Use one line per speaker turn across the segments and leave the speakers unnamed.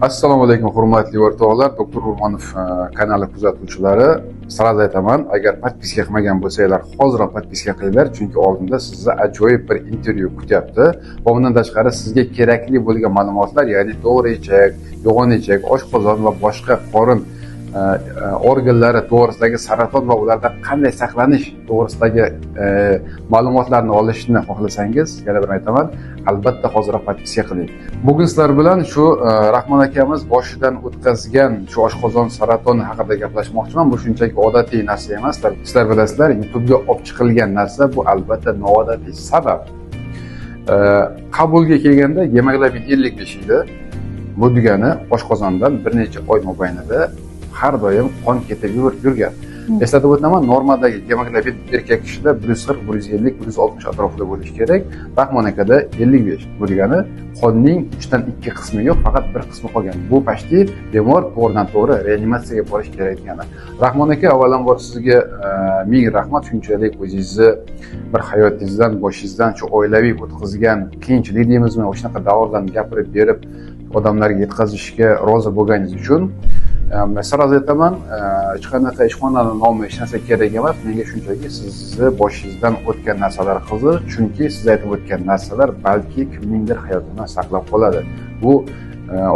Assalomu alaykum, hurmatli o'rtoqlar, Doktor Urmonov kanali kuzatuvchilari. Сразу aytaman, agar подписка qilmagan bo'lsanglar, hoziroq подписка qilinglar, chunki oldinda sizni ajoyib bir intervyu kutyapti. Va undan tashqari sizga kerakli bo'lgan ma'lumotlar, ya'ni to'g'ri ichak, yo'g'on ichak, oshqozon va boshqa qorin organlari to'g'risidagi saraton va ulardan qanday saqlanish to'g'risidagi ma'lumotlarni olishni xohlasangiz, yana bir aytaman, albatta hoziroq подписка qiling. Bugun sizlar bilan shu Rahmon akamiz boshidan o'tkazgan shu oshqozon saratoni haqida gaplashmoqchiman. Bu shunchaki odatiy narsa emas. Sizlar bilasizlar, YouTube'ga olib chiqilgan narsa bu albatta noodatiy. Sabab qabulga kelganda gemoglobin 55 edi. Bu degani oshqozondan bir necha oy mobaynida har doim qon ketib yurgan. Eslatib o'taman, normadagi gemoglobin erkak kishida 140, 150, 160 atrofida bo'lishi kerak. Rahmon akada 55. Bu degani qonning 3dan 2 qismi yo'q, faqat bir qismi qolgan. Bu почти bemor to'g'ridan to'g'ri reanimatsiyaga borish kerak degani. Rahmon aka, avvalambor sizga ming rahmat, shunchalik o'zingizni bir hayotingizdan, boshingizdan shu oilaviy o'tkazgan qiyinchilik deymizmi, o'shanaqa davrlarni gapirib berib, odamlarga yetkazishga rozi bo'lganingiz uchun. Сразу aytaman, hech qanaqa ishxonani nomi, hech narsa kerak emas. Menga shunchaki sizni boshingizdan o'tgan narsalar qiziq, chunki siz aytib o'tgan narsalar balki kimningdir hayotini saqlab qoladi. Bu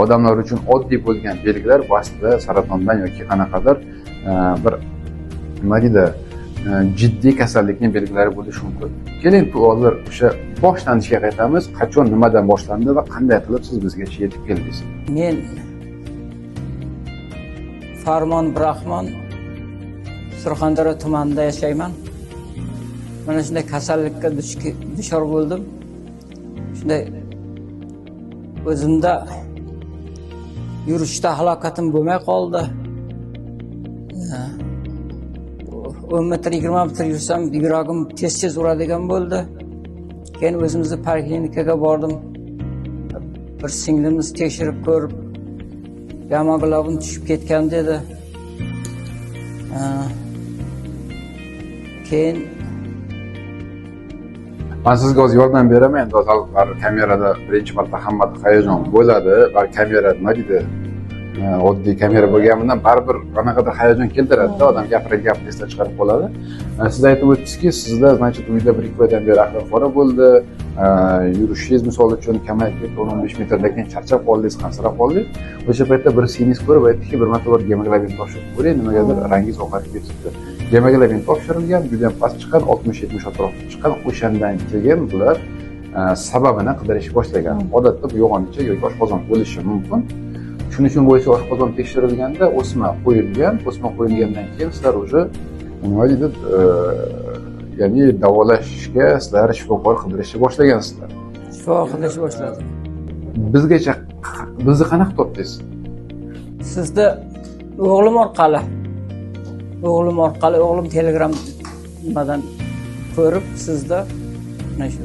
odamlar uchun oddiy bo'lgan belgilar bu aslida saratondan yoki qanaqadir bir, nima deydi, jiddiy kasallikning belgilari bo'lishi mumkin. Keling, hozir o'sha boshlanishiga qaytamiz. Qachon, nimadan boshlandi va qanday qilib siz bizgacha yetib keldingiz?
Men Farmon Brahmon, Surxondaryo tumanida yashayman. Mana shunday kasallikka duchor bo'ldim. Shunday o'zimda yurishda halokatim bo'lmay qoldi. 10 metr, 20 metr yursam, yuragim tez tez uradigan bo'ldi. Keyin o'zimizni poliklinikaga bordim. Bir singlimiz tekshirib ko'rib, gemoglobin tushib ketgan dedi. Keyin
Man sizga hozir yordam beraman. Endi hozir baribir kamerada birinchi marta hammada hayajon bo'ladi va kamera, nima deydi, oddiy kamera bo'lgani bilan baribir qanaqadir hayajon keltiradida, odam gapirgan gapni esdan chiqarib qoladi. Siz aytib o'tdingizki, sizda, значит, uyda 1-2 oydan beri axlat qora bo'ldi, yurishingiz, misol uchun, kamayib ketdi, 10-15 metrdan keyin charchab qoldingiz, hansirab qoldingiz. O'sha paytda bir singlingiz ko'rib aytdiki, bir marta borib gemoglobin topshirib ko'ring, nimagadir rangingiz oqarib ketibdi. Gemoglobin topshirilgan, juda ham past chiqqan, 60-70 atrofida chiqqan. O'shandan keyin bular sababini qidirishga boshlagan. Odatda bu yo'g'on ichak yoki oshqozon bo'lishi mumkin. Shuning uchun bo'yicha oshqozon tekshirilganda o'sma qo'yilgan. O'sma qo'yilgandan keyin sizlar уже, nima deydi, ya'ni davolashga sizlar shifokor qidirishni boshlagansizlar.
Shifo qidirishni boshladim.
Bizgacha, bizni qanaqa topdingiz?
Sizni o'g'lim orqali. O'g'lim orqali, o'g'lim Telegram nimadan ko'rib, sizni mana shu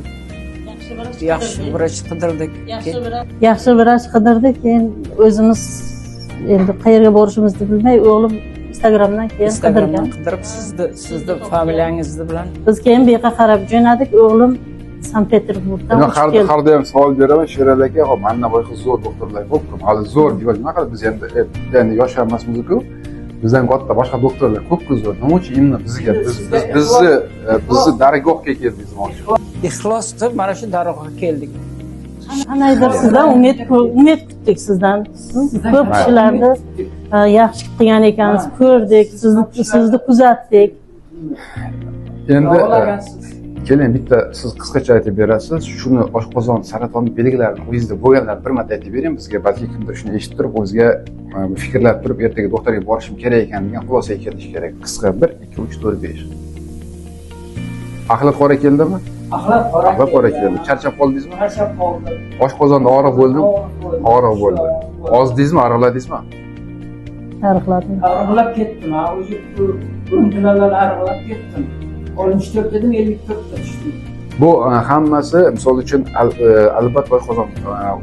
Yaxshi vrach
yaxshi
qidirdik.
Vrach qidirdik.
Yaxshi vrach.
Yaxshi vrach qidirdik. Keyin o'zimiz endi qayerga borishimizni bilmay, o'g'lim Instagramdan keyin
Instagramdan
qidirgan.
Qidirib, sizni familiyangizni bilan.
Biz keyin bu yoqqa qarab jo'nadik. O'g'lim Sankt Peterburgdan
Men
uchib
har
keldi.
har doim savol beraman: Sherali aka, hop, mandan boshqa zo'r doktorlar ko'pku, hali zo'r deb nima qilib, biz endi yosh emasmiz-ku, bizdan katta boshqa doktorlar ko'pku zo'r, nima uchun именно bizga, bizni dargohga keldingiz demoqchi?
Ixlos qilib mana shu dargohga keldik.
Qandaydir sizdan umid kutdik sizdan. Siz ko'p kishilarni yaxshi qilgan ekansiz, ko'rdik, sizni kuzatdik.
Endi
Davolagansiz.
Keling, bitta siz qisqacha aytib berasiz shuni, oshqozon saratoni belgilarini, o'zingizda bo'lganlarni bir marta aytib bering bizga. Balki kimdir shuni eshitib turib, o'ziga fikrlab turib, ertaga doktorga borishim kerak ekan degan xulosaga kelishi kerak. Qisqa: bir, ikki, uch, to'rt, besh. Axlat qora keldimi?
Axlat qora.
Axlat qora keldi. Charchab qoldingizmi?
Charchab qoldim.
Oshqozonda og'riq bo'ldimi? Og'riq bo'ldi. Ozdingizmi, ariqladingizmi?
Ariqladim.
Ariqlab ketdim, ha, o'zi 10 kilolar ariqlab ketdim. 64 dedim, 54ga tushdim.
Bu hammasi, misol uchun, albatta oshqozon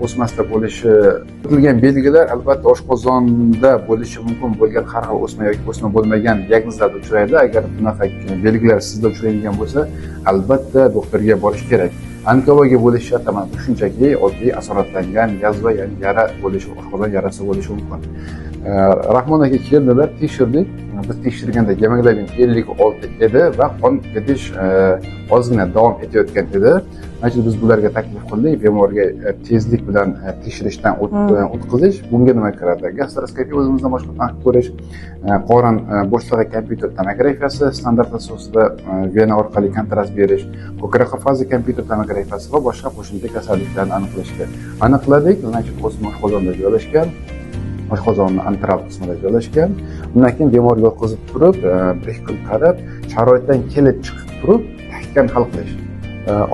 o'smasida bo'lishi aytilgan belgilar, albatta oshqozonda bo'lishi mumkin bo'lgan har xil o'sma yoki o'sma bo'lmagan diagnozlarda uchraydi. Agar bunaqa belgilar sizda uchraydigan bo'lsa, albatta doktorga borish kerak. Onkologiya bo'lishi shart emas, bu shunchaki oddiy asoratlangan yazva, ya'ni yara bo'lishi, oshqozon yarasi bo'lishi mumkin. Rahmon aka keldilar, tekshirdik. Biz tekshirganda gemoglobin 56 edi va qon ketish ozgina davom etayotgan edi. Значит, biz bularga taklif qildik, bemorga tezlik bilan tekshirishdan o'tkazish. Bunga nima kiradi? Gastroskopiya, o'zimizdan boshqa ko'rish, qorin bo'shlig'i kompyuter tomografiyasi standart asosida vena orqali kontrast berish, ko'krak qafasi kompyuter tomografiyasi va boshqa qo'shimcha kasalliklarni aniqlashga. Aniqladik, значит, o'sma oshqozonda joylashgan, oshqozonni antral qismida joylashgan. Undan keyin bemorga yotqizib turib, 1-2 kun qarab, sharoitdan kelib chiqib turib, tahkam hal qilish.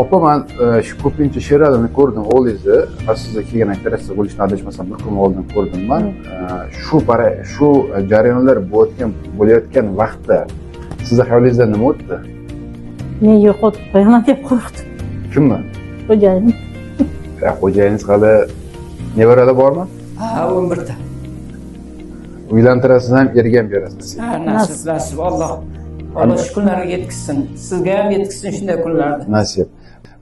Opa, man shu ko'pincha Sheralini ko'rdim, o'g'lingizni va sizni kelgan operatsiya bo'lishini, adashmasam, bir kun oldin ko'rdim man. Shu jarayonlar bo'layotgan vaqtda sizni xayolingizdan nima o'tdi?
Men yo'qotib qo'yaman deb qo'rqdim.
Kimni?
Xo'jayinim.
Xo'jayiningiz hali nevaralar bormi?
Ha, 11 ta.
Uylantirasiz ham, erga ham berasiz.
Ha, nasib, nasib. Alloh, Alloh shu kunlarga yetkazsin. Sizga ham yetkazsin shunday kunlarni.
Nasib.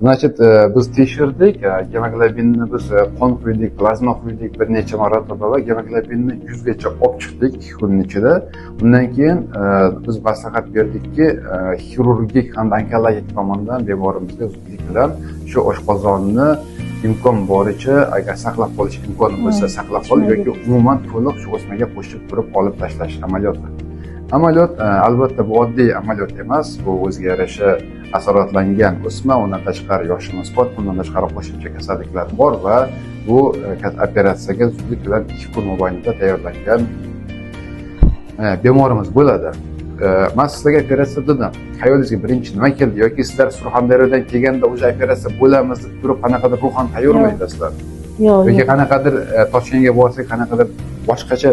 Значит, biz tekshirdik, gemoglobinni biz qon quydik, plazma quydik bir necha marotaba va gemoglobinni 100 gacha olib chiqdik 2 kunning ichida. Undan keyin biz maslahat berdikki, xirurgik hamda onkologik tomondan bemorimizga zudlik bilan shu oshqozonni imkon boricha, agar saqlab qolish imkoni bo'lsa, saqlab qolib yoki umuman to'liq shu o'smaga qo'shib turib olib tashlash amaliyoti. Amaliyot albatta bu oddiy amaliyot emas, bu o'ziga yarasha asoratlangan o'sma, undan tashqari yoshimiz katta, undan tashqari qo'shimcha kasalliklar bor va bu operatsiyaga zudlik bilan 2 kun mobaynida tayyorlangan bemorimiz bo'ladi. Man sizlarga operatsiya dedim. Xayolingizga birinchi nima keldi yoki sizlar Surxondaryodan kelganda o'sha operatsiya bo'lamiz deb turib qanaqadir ruhan tayyormiydingizlar?
Yo'q.
Yoki
Yo'q.
qanaqadir Toshkentga borsak qanaqadir boshqacha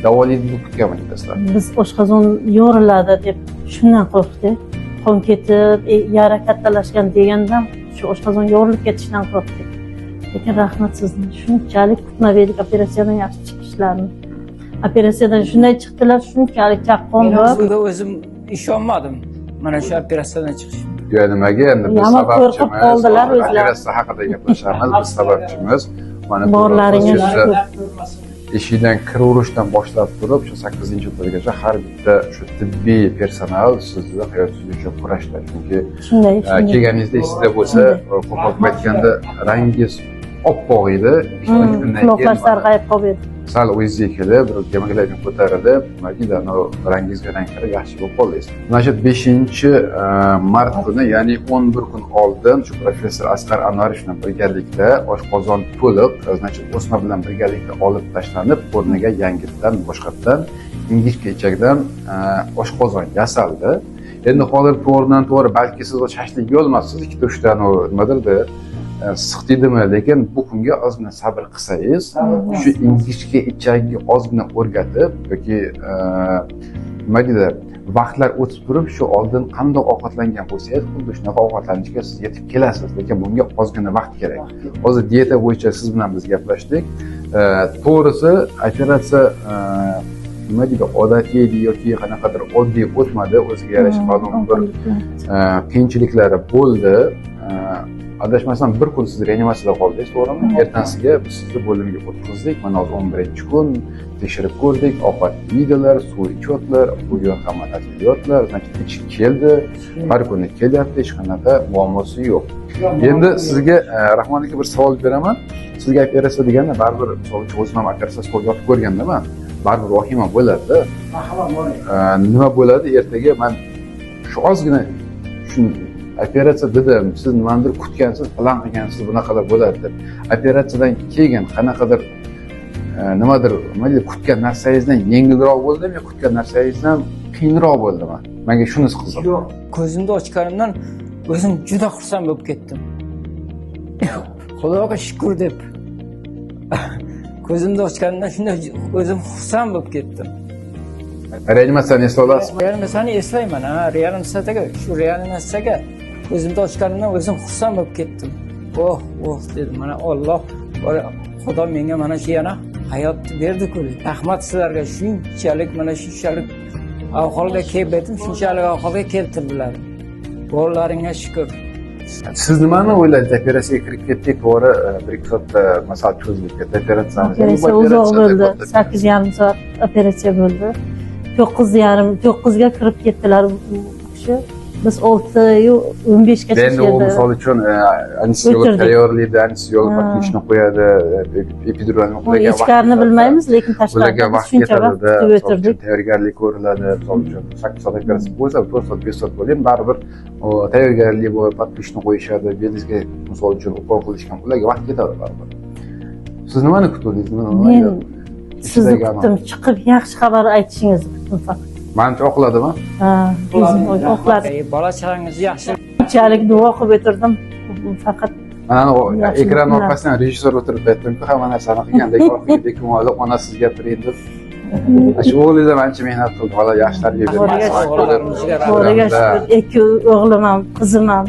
davolaydi deb kutganmidingizlar?
Biz oshqozon yoriladi deb shundan qo'rqdik. Qon ketib, yara kattalashgan degandan, shu oshqozon yorilib ketishidan qo'rqdik. Lekin rahmat sizni, shunchalik kutmab edik operatsiyadan yaxshi chiqishlarini. Operatsiyadan shunday chiqdilar, shunchalik chaqqon
Men
bo'lib.
o'zimga o'zim ishonmadim. Mana shu operatsiyadan chiqishim.
Yo, nimaga endi biz
Yomon qo'rqib
sababchimiz.
qoldilar
Hozir
o'zlari.
Operatsiya haqida gaplashamiz, biz sababchimiz. Mana
Borlaringiz
ko'rasiz,
shukur.
Eshikdan kiraverishdan boshlab turib, shu sakkizinchi etajgacha har bitta shu tibbiy personal sizni hayotingiz uchun kurashdi. Chunki
Shunday, shunday.
kelganingizda esingizda bo'lsa, qo'pol qilib aytganda, rangingiz oppoq edi. 2 kundan keyin
Quloqlar sarg'ayib qolib edi.
Sal o'zingizga kelib, bir gemoglobin ko'tarilib, nima deydi, anavi rangingizga rang kirib, yaxshi bo'lib qoldingiz. Mana shu 5-mart kuni, ya'ni 11 kun oldin shu professor Asqar Anvarovich bilan birgalikda oshqozon to'liq, значит, o'sma bilan birgalikda olib tashlanib, o'rniga yangidan, boshqatdan ingichka ichakdan oshqozon yasaldi. Endi hozir to'g'ridan to'g'ri balki siz shashlik yeyolmassiz, ikkita uchta nimadirda siqdiydimi, lekin bu kunga ozgina sabr qilsangiz, shu ingichka ichakni ozgina o'rgatib yoki nima deydi, vaqtlar o'tib turib, shu oldin qandoq ovqatlangan bo'lsangiz, xuddi shunaqa ovqatlanishga siz yetib kelasiz, lekin bunga ozgina vaqt kerak. Hozir dieta bo'yicha siz bilan biz gaplashdik. To'g'risi, operatsiya nima deydi, odatiy yoki qanaqadir oddiy o'tmadi, o'ziga yarasha ma'lum bir qiyinchiliklari bo'ldi. Adashmasam, bir kun siz reanimatsiyada qoldingiz, to'g'rimi? Ertasiga biz sizni bo'limga o'tkazdik. Mana hozir 11-kun, tekshirib ko'rdik, ovqat yeydilar, suv ichyaptilar, bugun hamma narsa yeyaptilar, значит, ichib keldi, har kuni kelyapti, hech qanaqa muammosi yo'q. Endi sizga, Rahmon aka, bir savol beraman. Sizga operatsiya deganda baribir, misol uchun, o'zim ham operatsiya stolga yotib ko'rgandaman, baribir vahima bo'ladi. Nima bo'ladi ertaga? Man shu ozgina shu operatsiya dedim, siz nimanidir kutgansiz, plan qilgansiz, bunaqalar bo'ladi deb. Operatsiyadan keyin qanaqadir nimadir, nima deydi, kutgan narsangizdan yengilroq bo'ldimi yo kutgan narsangizdan qiyinroq bo'ldimi? Menga shunisi qiziq.
Yo'q, ko'zimni ochganimdan o'zim juda xursand bo'lib ketdim. Xudoga shukur deb. Ko'zimni ochganimdan shunday o'zim xursand bo'lib ketdim.
Reanimatsiyani eslay olasizmi?
Reanimatsiyani eslayman, ha, reanimatsiyaga, shu reanimatsiyaga ko'zimni ochganimdan o'zim xursand bo'lib ketdim. Oh, oh dedim, mana Alloh, Xudo menga mana shu yana hayotni berdi-ku. Rahmat sizlarga, shunchalik, mana shunchalik ahvolga kelib edim, shunchalik ahvolga keltirdilar. Borlaringga shukur.
Siz nimani o'yladingiz? Operatsiyaga kirib ketdik, to'g'ri, 1-2 soatda masal cho'zilib ketdi operatsiyamiz.
Operatsiya uzoq bo'ldi, 8,5 soat operatsiya bo'ldi. 9:30, 9ga kirib ketdilar u kishi. Biz 6:15gacha
Endi u, misol uchun, anesteziolog
O'tirdik.
tayyorlaydi, anesteziolog
Ha.
подключение qo'yadi, epiduralni.
Uni ichkarini bilmaymiz, lekin
Ularga
tashqarida biz
vaqt
shuncha vaqt
ketadida,
kutib
misol uchun,
o'tirdik.
tayyorgarlik ko'riladi. Misol uchun, 8 soat operatsiya bo'lsa, 4 soat, 5 soat bo'lsa ham, baribir o tayyorgarlik bo'lib, подключение qo'yishadi, belingizga, misol uchun, ukol qilishgan, ularga vaqt ketadi baribir. Siz nimani kutdingiz?
Men sizni
Ichidagi
kutdim, chiqib yaxshi xabar aytishingizni kutdim faqat.
Manimcha, oqladimi?
Ha, o'zim oqladi.
Bola chaqangiz yaxshi.
Shunchalik duo qilib o'tirdim faqat.
Mana u
Yaxshi
ekran
kunlar.
orqasidan rejissyor o'tirib, aytdimku, hamma narsani qilgandek, orqaga olib onasiz gapiraydi deb. Shu o'g'lingiz ham ancha mehnat qildi, bola yaxshi tarbiya berdi.
O'g'llarimizga
To'g'riga
Da.
shukur, ikki o'g'lim ham, qizim ham,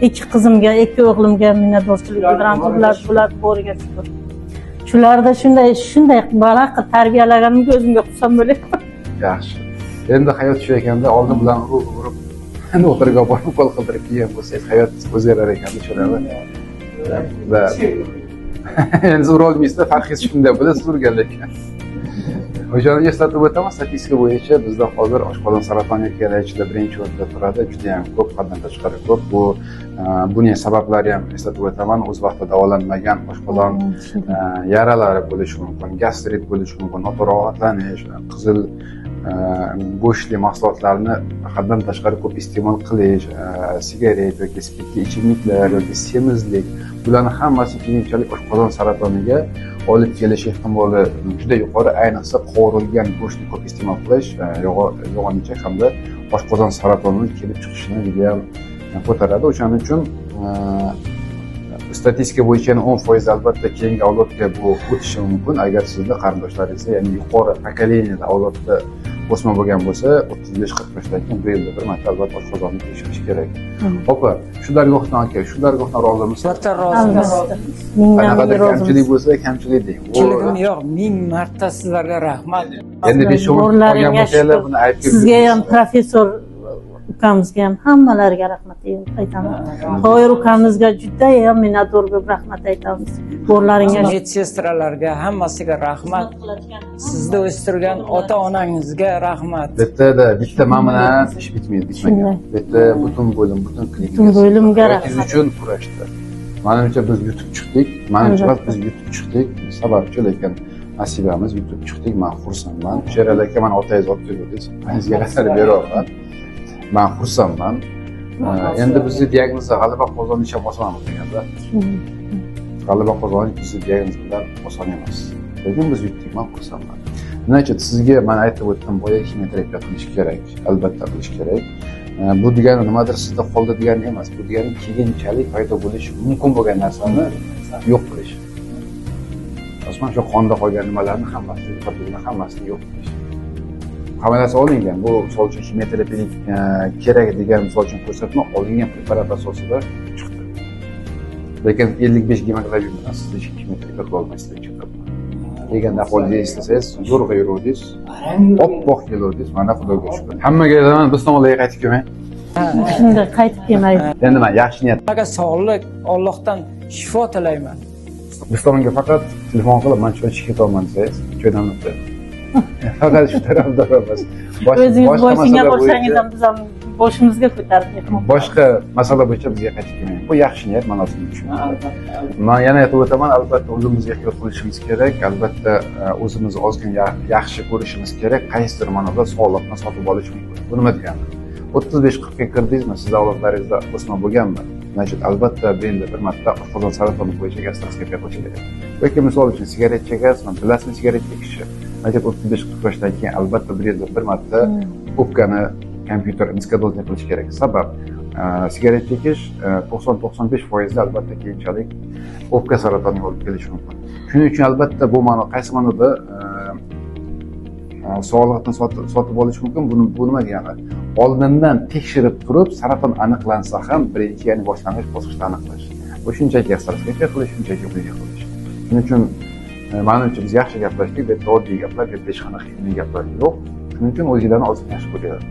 ikki qizimga, ikki o'g'limga minnatdorchilik bildiraman. Bular boriga shukur. Shularda shunday shunday bola qilib tarbiyalaganimga o'zimga xursand bo'lyapman.
Yaxshi, endi hayot shu ekanda, oldin bilan urib urib doktorga olib borib ukol qildirib kelgan bo'lsangiz, hayot o'zgarar ekan, tushunadi. Да. Endi siz urolmaysizda, farqi shunda bo'ladi, siz urganlar ekan. O'shani eslatib o'taman, statistika bo'yicha bizda hozir oshqozon saratoni erkaklar ichida birinchi o'rinda turadi, juda yam ko'p, haddan tashqari ko'p. Bu buning sabablari ham eslatib o'taman: o'z vaqtida davolanmagan oshqozon yaralari bo'lishi mumkin, gastrit bo'lishi mumkin, noto'g'ri ovqatlanish, qizil go'shtli mahsulotlarni haddan tashqari ko'p iste'mol qilish, sigaret yoki spirtli ichimliklar yoki semizlik, bularni hammasi keyinchalik oshqozon saratoniga olib kelish ehtimoli juda yuqori. Ayniqsa qovurilgan go'shtni ko'p iste'mol qilish yo'g'on ichak hamda oshqozon saratonini kelib chiqishini judayam ko'taradi. O'shaning uchun statistika bo'yicha yana 10% albatta keyingi avlodga bu o'tishi mumkin. Agar sizni qarindoshlaringizda, ya'ni yuqori поколение da, avlodda o'sma bo'lgan bo'lsa, 35-40 yoshdan keyin bir yilda bir marta albatta oshqozonni tekshirish kerak. Opa, shu dargohdan, aka, shu dargohdan rozimisiz?
Albatta rozimiz.
Albatta, mingdan
Qanaqadir
ming
kamchilik
rozimiz.
bo'lsa, kamchilik deng.
Kamchiligim yo'q, ming marta sizlarga rahmat.
Endi 5-10 qolgan
Bo'rlaringga
bo'lsanglar,
shukur.
buni aybga
Sizga ham, professor ukamizga ham, hammalariga rahmat aytaman. Toyir ukamizga judayam minnatdor bo'lib rahmat aytamiz. Bo'rlaringga
Медсестра larga, hammasiga rahmat. Sizni o'stirgan ota onangizga rahmat.
Bittada bitta man bilan ish bitmaydi, bitmagan.
Shunday.
Bu yerda butun bo'lim, butun klinika
Butun bo'limga
hayotingiz
rahmat.
uchun kurashdi. Manimcha, biz yutib chiqdik. Manimcha,
Albatta.
biz yutib chiqdik. Sababchi, lekin nasibamiz, yutib chiqdik. Man xursandman. Sherali aka, mana otangiz olib keluvdingiz. Otangizga asar beryapman. Man xursandman. Endi bizni diagnozda g'alaba qozonish ham oson bo'lganda. G'alaba qozonish bizni diagnoz bilan oson emas. Lekin biz yutdik, man xursandman. Значит, sizga man aytib o'tdim, boya ximioterapiya qilish kerak, albatta qilish kerak. Bu degani nimadir sizda qoldi degani emas. Bu degani keyinchalik paydo bo'lishi mumkin bo'lgan narsani yo'q qilish. Osman shu qonda qolgan nimalarni hammasini, yo'qotuvni hammasini yo'q qilish. Hamma narsa olingan. Bu, misol uchun, ximioterapiya kerak degan, misol uchun, ko'rsatma olingan preparat asosida chiqdi. Lekin 55 gemoglobin bilan siz hech ximioterapiya qila olmaysiz hech etapda. Deganda ahvolingizni eslasangiz, zo'rg'a yuruvdingiz, oppoq keluvdingiz, mana Xudoga shukur. Hammaga aytaman, biz tomonlarga qaytib kelmang.
Shunday qaytib kelmaydi.
Endi man yaxshi niyat
Hammaga sog'lik, Allohdan shifo tilayman.
Biz tomonga faqat telefon qilib, man choy ichib ketyapman desangiz, choy damlab qo'yaman. Faqat shu tarafdor emas.
O'zingiz
Boshqa
boshingga
masala
borsangiz
bo'yicha
ham, biz ham boshimizga ko'tarib mehmon.
Boshqa masala bo'yicha bizga qaytib kelmang. Bu yaxshi niyat ma'nosini tushunadi. Man yana aytib o'taman, albatta o'zimizga ehtiyot qilishimiz kerak, albatta o'zimizni ozgina yaxshi ko'rishimiz kerak, qaysidir ma'noda sog'liqni sotib olish mumkin. Bu nima degani? 35-40ga kirdingizmi, sizni avlodlaringizda o'sma bo'lganmi? Значит, albatta bu endi bir marta oshqozon saratoni bo'yicha gastroskopiya qilish kerak. Yoki, misol uchun, sigaret chekasizmi, bilasizmi sigaret chekishni? Значит, 35-40 yoshdan keyin albatta bir yilda bir marta o'pkani kompyuter низкодозный qilish kerak. Sabab, sigaret chekish 90-95%da albatta keyinchalik o'pka saratoniga olib kelishi mumkin. Shuning uchun albatta bu ma'no, qaysi ma'noda sog'liqni sotib olish mumkin? Buni, bu nima degani? Oldindan tekshirib turib, saraton aniqlansa ham birinchi, ya'ni boshlang'ich bosqichda aniqlash. Bu shunchaki gastroskopiya qilish, shunchaki uyga qilish. Shuning uchun manimcha, biz yaxshi gaplashdik, bu yerda oddiy gaplar, bu yerda hech qanaqa ilmiy gaplar yo'q. Shuning uchun o'zinglarni ozgina yaxshi ko'ringlar.